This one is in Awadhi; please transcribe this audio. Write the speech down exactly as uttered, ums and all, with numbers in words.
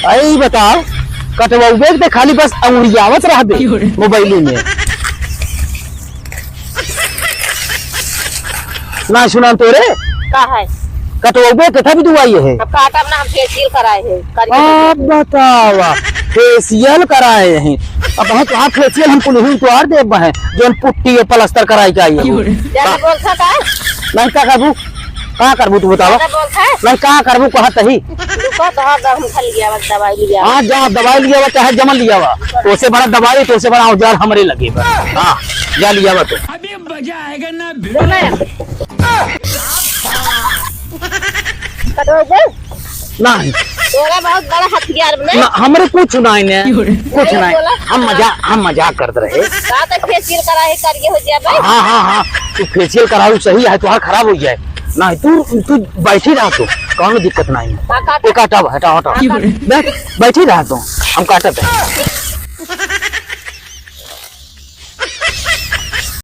आई बताओ, कटवउबे के खाली बस अंगुरियावत रहबे मोबाइल में। ना सुना तोरे? का है? कटवउबे के तभी दुआई है। अब काटब ना, हम फेशियल कराए हैं, करके आप देंगे। बतावा, फेशियल कराए हैं। अब हम तोहार फेशियल हम कुल्हिन तोहार देब है, जोन पुट्टी और प्लास्टर कराए के आई है। ज्यादा बोलता का? नहीं, का करबू? का करबू तू बतावा? ज्यादा बोलता है? नहीं, का करबू, कहत ही। रुको तो, हाँ, हम खाली लियावा, दवाई लियावा। हाँ, जा, दवाई लियावा, चाहे जमल लियावा। तोसे बड़ा दवाई, तोसे बड़ा औजार हमरे लगे बा। हाँ, जा लियावा तो। अभी मजा आएगा ना। कटवा गो? नहीं। तोरा बहुत बड़ा हथियार बने। ना, हमरे कुछ नहीं ने। क्यों रे? कुछ नहीं नहीं। बोला। हम मजाक, हम मजाक करत रहे। का तो फेशियल कराए, करिए हो जाए भाई। हाँ, हाँ, हाँ। तू फेशियल कराऊ सही है, तोहार खराब हो जाए। नहीं, तू, तू बैठी रह तू, कौनो दिक्कत नहीं है। हाँ, काट। एक हटाओ, हटाओ, हटाओ। क्यों रे? बैठ, बैठी रह तू, हम काटत है।